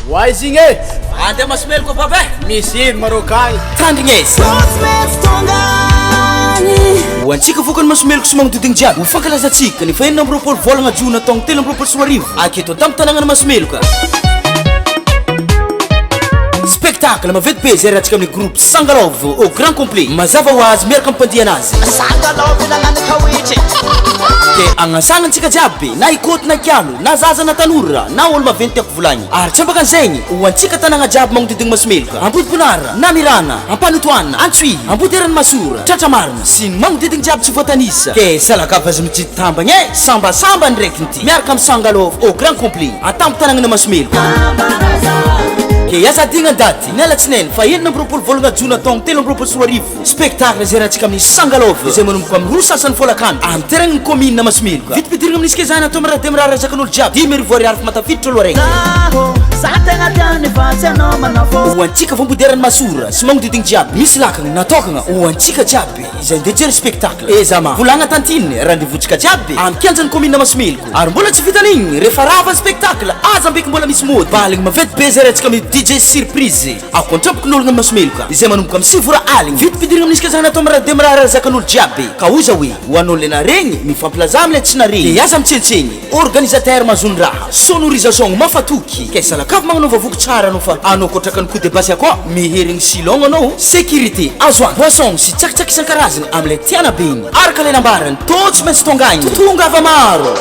Ho aiza igny e? Andeha Masomeloko baba e! Misy ino marô kay? Tandrignesa! Ho antsika vokany Masomeloko sy magnodidigny jiaby, ho fankalazantsika ny faha 26 volagna jona taogno 2023 aketo an-tampon-tanàgnan'i Masomeloka. Spectacle maventy be izay rahantsika amin'ny groupe Sangalove au grand complet, mazava ho azy miaraka amin'ny mpandihy anazy. Sangalove nagnano kawitry. Ke agnasagna antsika jiaby, na i Koto na i Kialo, na zaza na tanora, na olo maventy tiako volagny. Ary tsy ampaka an'izegny, ho antsika tanàgna jiaby magnodidigny Masomeloka, Ambodibonara, Namirana, Ampanotoana, Antsohihy, Amboderany Masora, Tratramarina, sy ny magnodidigny jiaby tsy voatanisa. Ke salakava aza mitsidy tambagny e! Sambasamba ndraiky nty, miaraka am Sangalove au grand complet, atampo-tanàgnana Masomeloka. Ke aza adigna ny daty, ny alatsinainy faha 26 volagna jona taogno 2023. Spectacle izay rahantsika amin'ny Sangalove izay manomboka amin'ny roa sasany folakandro amin'ny terrain ny commune Masomeloka. Vidim-pidirana amin'ny iskezahana atao amin'ny raha miraharaha zakan'olo jiaby 5000 ariary fa mahatafiditra aloha araiky. Ho antsika vao Masora sy magnodidigny jiaby misy lakagna natokagna ho antsika jiaby izay ndeha hijery spectacle. Ezama volagna tantine rendez-vous-tsika jiaby amin'ny kianjan'ny commune Masomeloka. Ary mbola tsy vitan'igny rehefa rava ny spectacle aza mbeky mbola misy mody baligny maventy be zay rahantsika amin'ny DJ surprise. Akontrampokonologna Masomeloka izay manomboka amin'ny 9 ora aligny. Vidim-pidirana amin'ny iskezahana atao amin'ny radio miraharaha zakan'olo jiaby. Ka hoy za hoe, ho an'olo le naregny, mifampilaza amle tsy naregny. De aza mitsentsengy. Organisateur mahazony raha. Sonorisation mafatoky. Kay salakavo magnanaova voky tsara anao fa anao kotrakan'ny coup de basse akao miherigny silogno anao. Sécurité azo antoka. Boisson sy tsakitsaky isan-karazany amle tiana be igny. Araka le nambarany, tô tsy maintsy tonga agny. Tongava maro.